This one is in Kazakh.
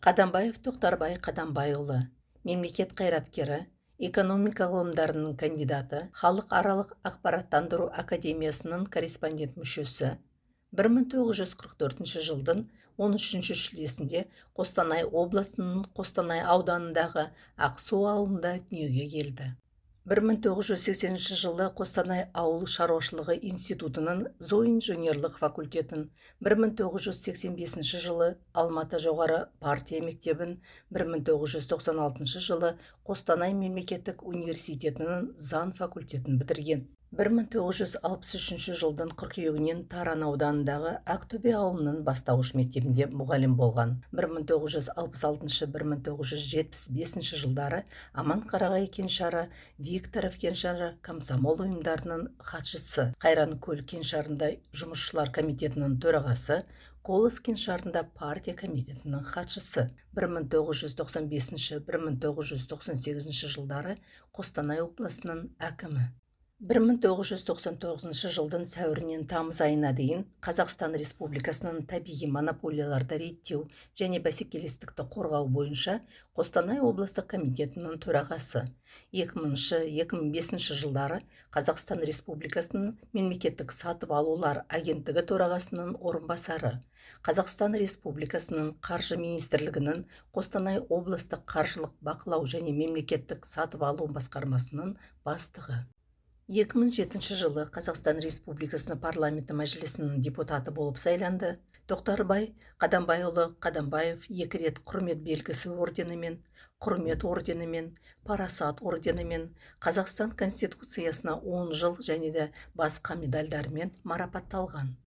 Қадамбаев Тоқтарбай Қадамбайұлы – мемлекет қайраткері, экономика ғылымдарының кандидаты, Халықаралық ақпараттандыру академиясының корреспондент мүшесі. 1944 жылдың 13 шілдесінде Қостанай облысының Қостанай ауданындағы Ақсу ауылында дүниеге келді. 1980 жылы Қостанай ауыл шаруашылығы институтының зооинженерлік факультетін, 1985 жылы Алматы жоғары партия мектебін, 1996 жылы Қостанай мемлекеттік университетінің заң факультетін бітірген. 1963 жылдың қыркүйегінен Таран ауданындағы Ақтөбе ауылының бастауыш мектебінде мұғалім болған. 1966-1975 жылдары Аманқарағай кеңшары, Викторов кеңшары комсомол ұйымдарының хатшысы, Қайранкөл кеңшарында жұмысшылар комитетінің төрағасы, Колос кеңшарында партия комитетінің хатшысы. 1995-1998 жылдары Қостанай облысының әкімі. 1999 жылдың сәуірінен тамыз айына дейін Қазақстан Республикасының табиғи монополияларды реттеу және бәсекелестікті қорғау бойынша Қостанай облыстық комитетінің төрағасы. 2000-2005 жылдары Қазақстан Республикасының мемлекеттік сатып алулар агенттігі төрағасының орынбасары, Қазақстан Республикасының Қаржы министрлігінің Қостанай облыстық қаржылық бақылау және мемлекеттік сатып алу басқармасының бастығы. 2007 жылы Қазақстан Республикасының Парламенті Мәжілісінің депутаты болып сайланды. Тоқтарбай Қадамбайұлы Қадамбаев екі рет Құрмет белгісі орденімен, Құрмет орденімен, Парасат орденімен, Қазақстан Конституциясына 10 жыл және де басқа медальдармен марапатталған.